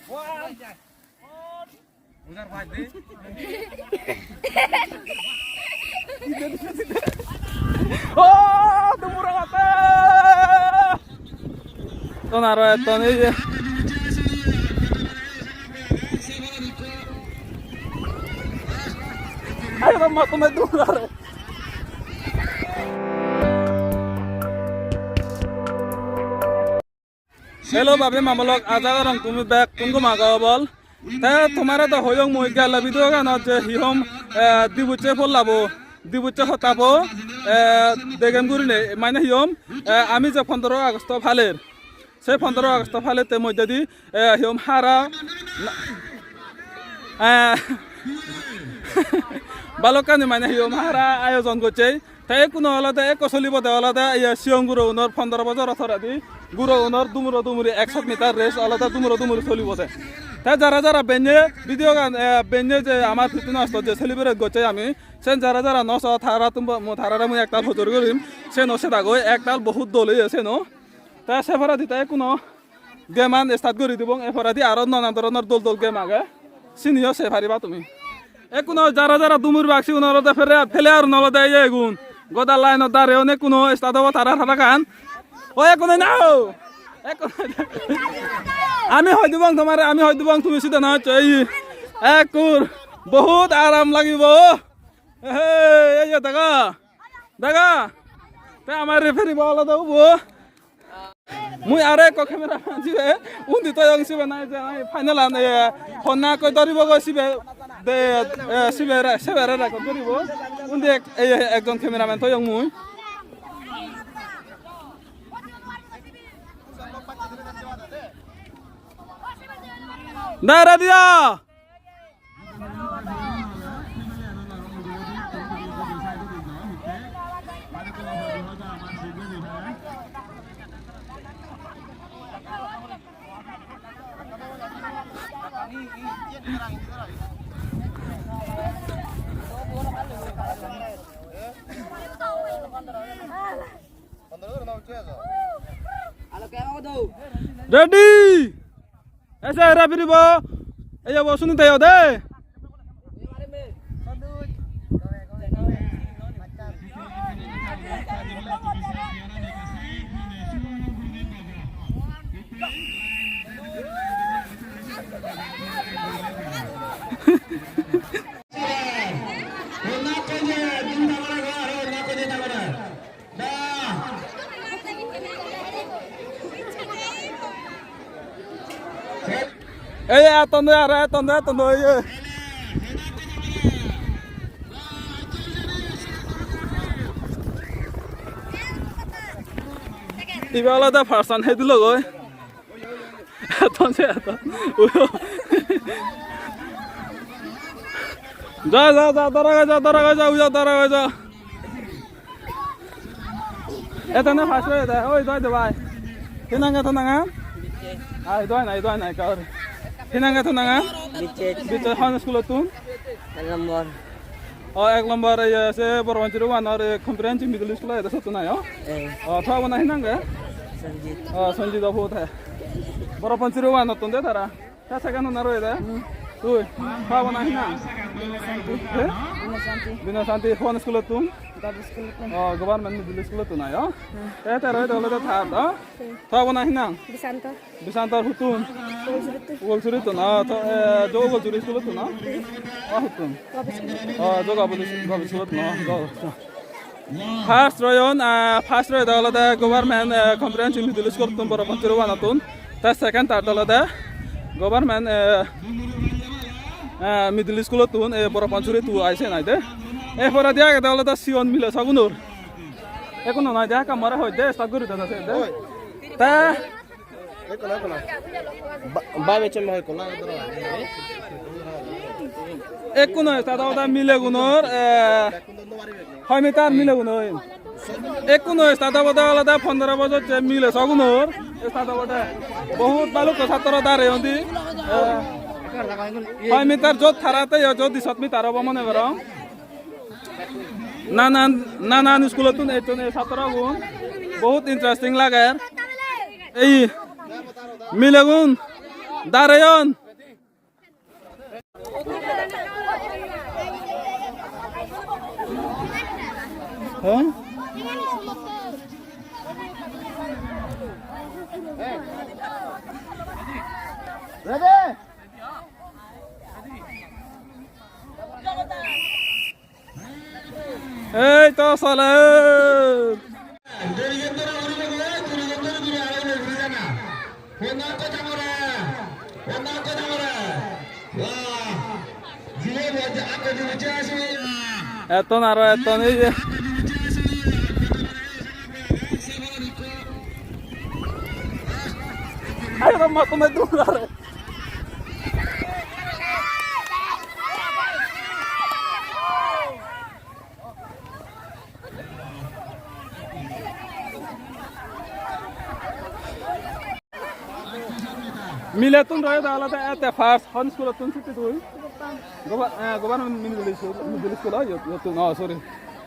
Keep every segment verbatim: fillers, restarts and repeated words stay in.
Oh, dumur agede. Ton aro etton ei je. Ayo, ton matto mai dumur aro. Hello, babe, ma-bon lok, aja gorong tumi bekkun gom ago obol. Te tomare do hoyong mui gelle video ganot je hi hom, eh, dibucche pollabo, dibucche hottabo, eh, degem gurine, mane hi hom, eh, ami je pondro Agosto paler, se pondro Agosto palette moddedi, eh, hi hom hara, na-, eh, balokkani mane hi hom hara ayojon gocche. Te ekkuno olode ekko solibode olode iye siyong gurogunor pondro bojoro toredi gurogunor dumuro dumuri ekso meter race olode dumuro dumuri solibode. Te jara jara benne video gan, eh, benne je amar fitness to je celebrate gocche ami, sen jara jara no so tara tumbo mo tarare mui ektal hojor gorim, sen o sedagoi ektal bohut dol oye sen o. Te se poredi te ekkuno game an start guri dibong, e poredi aro nanan doronor dol dol game age, siniyo sei pariba tumi. Ekkuno jara jara dumur bak sigun olode pele-, player un olode iye egun. Goda line ot dareyon ekkuno start obo tara tara kan. O ekkuno nao. Ekkuno. Ami hoi dibong tomare, ami hoi dibong tumi sida na hoccho ei. Ekkur bohut aram lagibo. He, he, ei je dega. Dega. Te amar referee bo olode ubo. Mui aro ekko cameraman sibe, undi toyong sibe nahi je nahi final an, eh, honna koi doribo goi sibe, de, eh, sibe re-, sibe re record goribo. Undi ek-, eh, ekjon cameraman toyong mui. Dara dia! Ready? Ese era piribo. Eya bo suni tayo de. Ei, ei, atton de, aro atton de, atton de, ei, ei. Ibe olode first an hei dilo goi. Atton se atton. Uyo. Ja, ja, ja, dara gai ja, dara gai ja, uyo, dara gai ja. Eta na first oi da, oi doi de bai. Hi nang e to nang? Ai doi nai, doi nai kar. Hi nang e to nang? Biche. Biche hon school tun? Ek number. O ek number ye se Borapansury one or comprehensive middle school e da sotu nai o. Eh. O tho bona hi nang e? Sanjit. O Sanjit o put hai. Borapansury one tun de tara. Ta second honna roye de? Hmm. Tui? Pabo na hi nang? Binosanti. Eh? Binosanti. Binosanti, hon school-ottun? Government school-ottun. Oh, government middle school-ottun ai, oh? Hmm. Te, te roye de olode third, oh? Hmm. Pabo na hi nang? Bisanto. Bisantor huttun? Ugolsuri-ttun. Ugolsuri-ttun, oh, to, eh, jo Ugolsuri school-ottun, oh? Hmm. Oh, huttun? Gobisuri. Oh, jo Gobisuri, Gobisuri school-ottun, oh, jo, jo. First royon, ah, first royode olode government, eh, comprehensive middle school-ottun Borapansury one-ottun. Te second, third olode government, eh, eh, middle school-ottun, eh, Borapansury two aise nai de. E poredi agede olode sigon mile sogunor. Ekkuno nai de, ekka more hoi de, start guri de se de. Te Ba-, ba beche mo ko la dro. Ekkuno start obode milegunor, eh, hoi meter milegunor. Ekkuno start obode olode pondro bojor je mile sogunor start obode. Bohut balukko satro dareyondi. Eh, hoi meter jot tara te yo jot disot meter obo mone gorong. Nanan, nanan school-ottun ejjon ei satrogun. Bohut interesting lager. Ei milegun Dareyon. Hah? Ready? Ei to sole. Etton aro etton ei je. Ayo, ma, tome dura re. Milettun roye da olode ete first hon school-ottun sittidun? Goba-, eh, Government Middle School, Middle School, oh, iyot, iyottun, oh, sorry.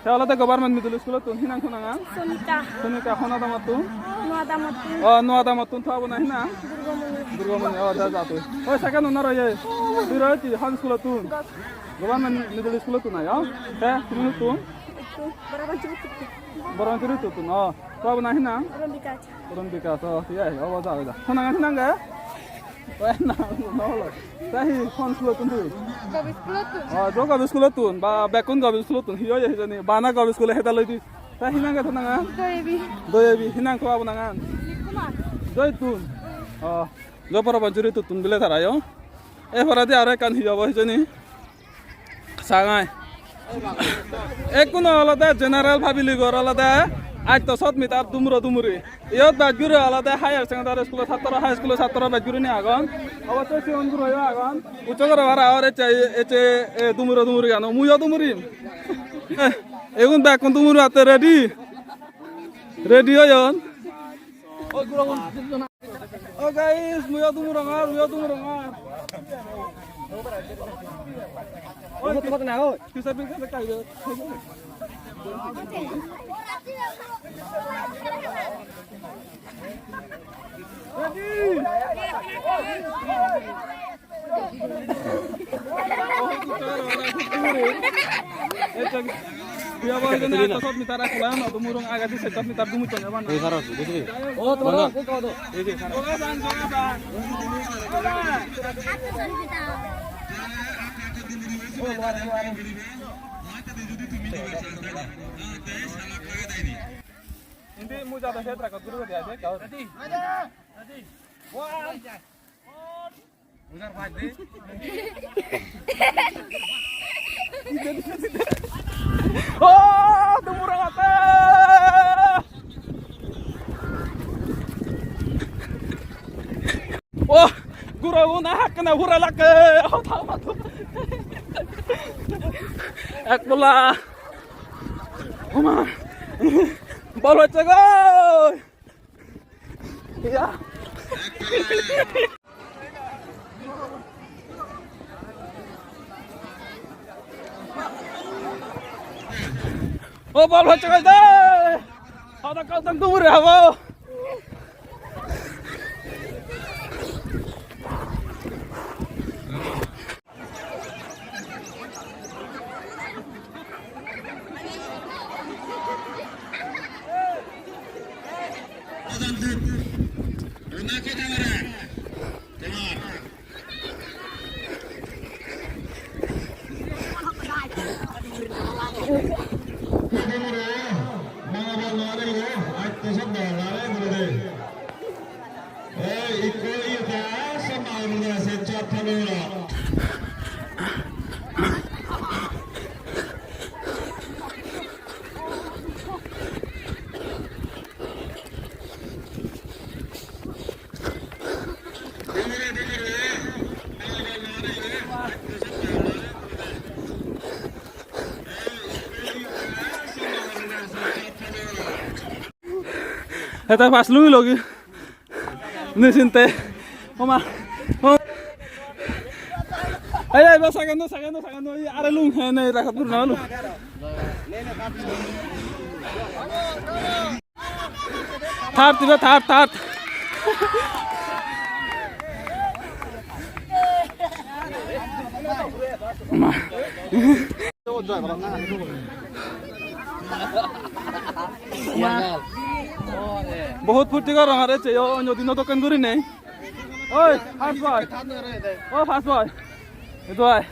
Te olode Government Middle School-ottun, hi nang to nangan? Sonika. Sonika, hon adamottun? Nuo adamottun. Oh, nuo adamottun, to abo na hi nang? Durgamoni. Durgamoni, oh, da, da, tui. Oi, second honor oye. Tui roye hi, hon school-ottun? Gov-, Government Middle School-ottun ayo. Te, tumi huttun? Ittun, Borapansury ittun. Borapansury ittun, oh. To abo na hi nang? Aron Bikash. Puron Bikash, oh, thik age, obo ja, obo ja. Hon nangan, hi nang ge? Oi, na, no holo. Te hi, hon school-ottun tui? Govt school-ottun. Oh, jo govt school-ottun, ba, bekkun govt school-ottun. Hi oye hijeni, bana govt school-e heda loi di. Te hi nang ge to nangan? Doyebi. Doyebi, hi nang to abo nangan? Dilip Kumar. Joy tun? Oh, jo Borapansury ittun bile tara yo. E poredi aro ekkan hi obo hijeni? Sangai. Ekkuno olode general public-or olode atto sot meter dumuro dumuri. Iyot bej guri olode higher secondary school-o satro, high school-o satro bej gurinei agon. Obossoi sigon guroyo agon. Ucche guro para or ecche, ecche, e, dumuro dumuri gano. Muiyo dumurim. Eh, egun bekkun dumuri atte ready. Ready oyon. Oh guys, muiyo dumurongor, muiyo dumurongor. Oi, oi. Biya boy jone ekso meter ek kulan, oto murung agedi ekso meter dumuchon jaban na. Ei, sir, buji. O, tomar, o, o, o. Ei, ei, sir. Indi muja do het rakot guri guri ase, kau. Ready? Ready? One. Oh, dumurong ate. Oh, guro guna hakkene hure lakke. Oh, tama tu. Ek bola. Oma. Bol hocche goi. Iya. O bol hocche goi de. Hoda kau tang tumure habo. Eta pas lung logi. Ni sinte. Oma. Oma. Ei, ei, ba, sagan no, sagan no, sagan no. Ei, are lung he nei, rakha dur na lung. Thar, tiba, thar, thar. Bohut purti gorong are che, o onyo dino dokken gurinei. Oi, first boy. O first boy. Edu ai.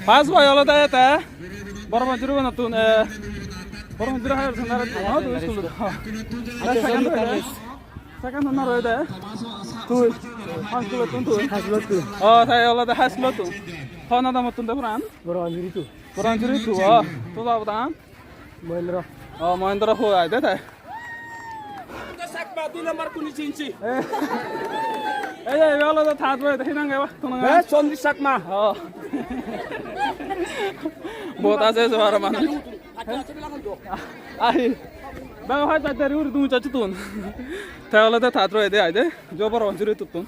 First boy olode te. Boro Panjuri gunottun, eh, Boro Panjuri higher secondary, oh, tu school. Second hon aro de. Tui. High school tun tui. High school tun. Oh, te olode high school tun. Hon adamottun de puran? Boro Panjuri tu. Boro Panjuri tu, oh. Tu da puran? Mohendra. Oh, Mohendra ho ai de te. Sakma, dui number kuni chinchi. Eh. Ei, ei, olode third boy, hinang ge ba? Tunang. Eh, Chandri Sakma. Oh. Bota je suara mana. Ai. Ba, hai, ba, dari uri dum chachutun. Te olode third boy de ai de. Jo Boro Panjuri tuttun.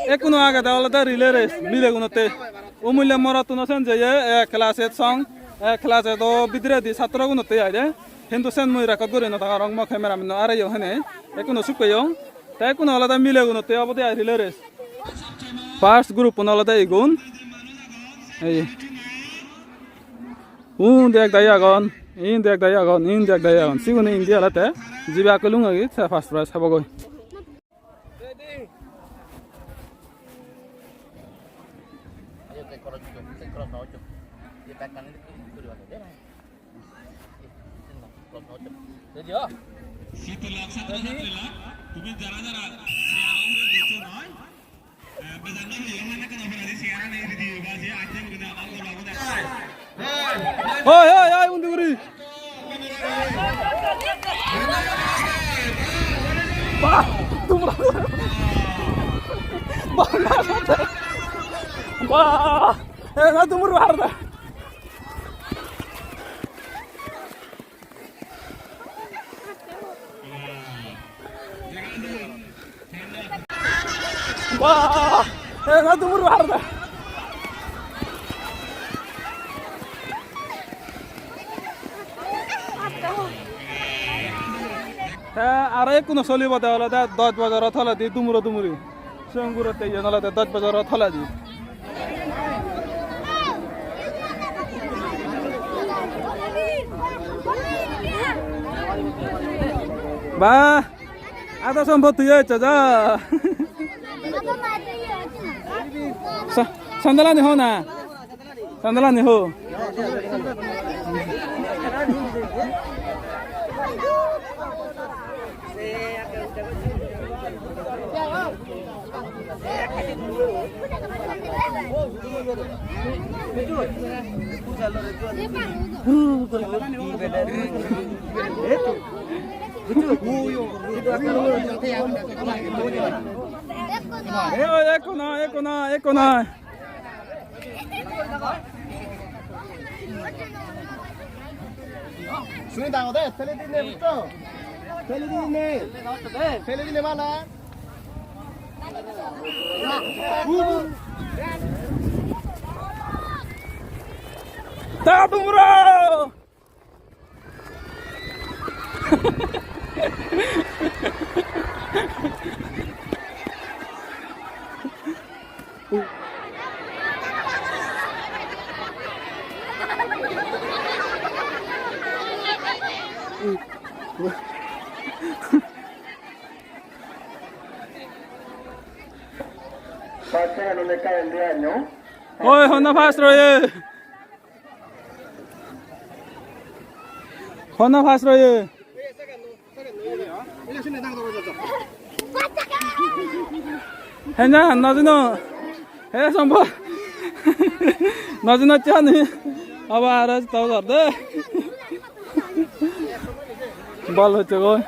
Ekkuno agede olode relay race, milegunotte. Umulya morottun sen jeye, eh, class eight song, eh, class eight o bidiredi satro gunotte ai de. Hintu sen mui record guri no tangor, mo camera man no areyo hene. Ekkuno sukkeyong. Te ekkuno olode milegunotte obode ai relay race. First group un olode igun. Ei. Undi ek dagi agon, indi ek dagi agon, indi ek dagi agon. Sigun indi olode jibe akko lungegi, se first prize habogoi. Oi, oi, oi, undi guri. Bah, tumra. Bah, bah, bah. Eh, na tumur bahar da. Bah, eh, na tumur bahar da. Te aro ekkuno solibo de olode dos bojoro toledi dumuro dumuri. Sigon gurotte iyen olode dos bojoro toledi. Bah, ado sombot tui eccho ja. Sa-, sandalani ho na. Sandalani ho. Ekko na, ekko na, ekko na. Suni dangor de, tele dine, bujjo? Tele dine. Tele dine bala. Ta tumra! Oi, honna first roye. Honna first roye. Henya, najino. He sombo. Najino chani. Abar to gorde. Bol hocche goi.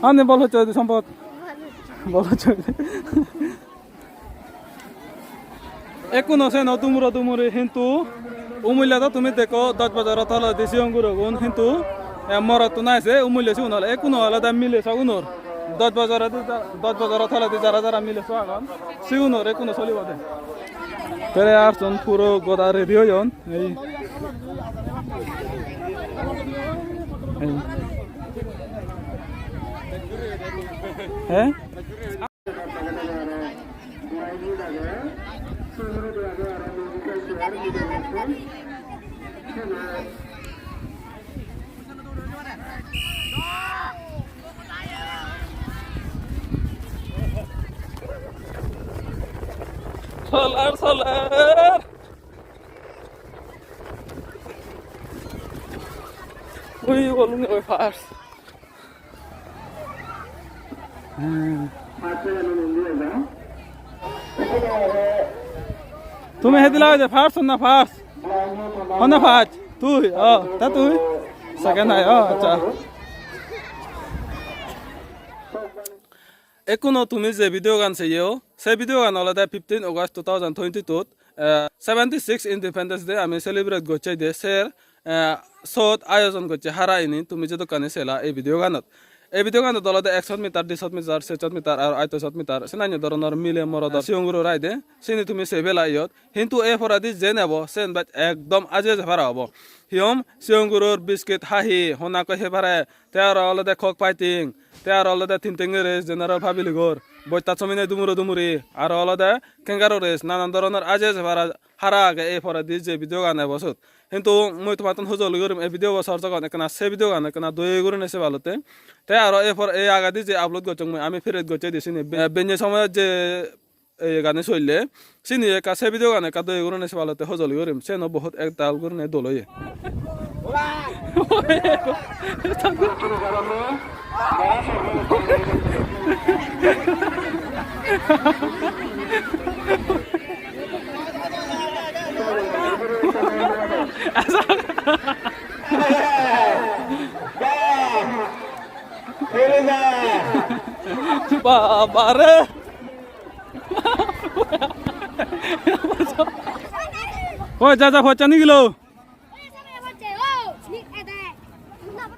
Ani bol hocche di sombot. Bol hocche. Ekkuno seno dumuro dumuri, hintu umulya do tumi dekko dos bojoro toledi sigon gurogun, hintu, eh, morotto nai se umulya sigun ole, ekkuno olode mile sogunor. Dos bojoro di ja-, dos bojoro toledi jara jara mile so agon, sigunor ekkuno solibo de. Pere ar sun puro goda ready oyon. Ei. Ei. He? Solar, solar. Ui, bolung oi first. Tumi hedi lagede first na first? Honna first? Tui, oh, ta tui? Second hai, oh, acha. Ekkuno tumi je video gan seyo, se video gan olode fifteen August two thousand twenty-two, eh, seventy-six Independence Day ami celebrate gocche de, ser, eh, sot ayojon gocche hara ini, tumi je dokkani sela ei video ganot. Ei video ganot olode ekshot meter, dishot meter, sechshot meter, ar aitshot meter, senanye doronor mile morodor sigon guro raide, sini tumi sei pela iyot. Hintu ei poredi je nebo, sen bej ekdom aje aje para obo. Hiyom, sigon guror biscuit hahi, honna koi hei pare, te aro olode cock fighting, te aro olode tin tenge race, general public or, bosta somine dumuro dumuri, aro olode kangaroo race, nanan doronor aje aje para hara age ei poredi je video gan ebo sot. Hintu mui tomattun hojoli gurim ei video bo sor jogon ekkena se video gan ekkena doi gurinei sebalotte. Te aro ei por, ei agedi je upload gocchong mui, ami piret gocche di sini. Be-, benne somoyot je ei gani solle, sini ekka se video gan ekka doi gurinei sebalotte hojoli gurim. Seno bohut ektal gurinei dol oye. Baba re. Oi, ja, ja, poccha nigilo.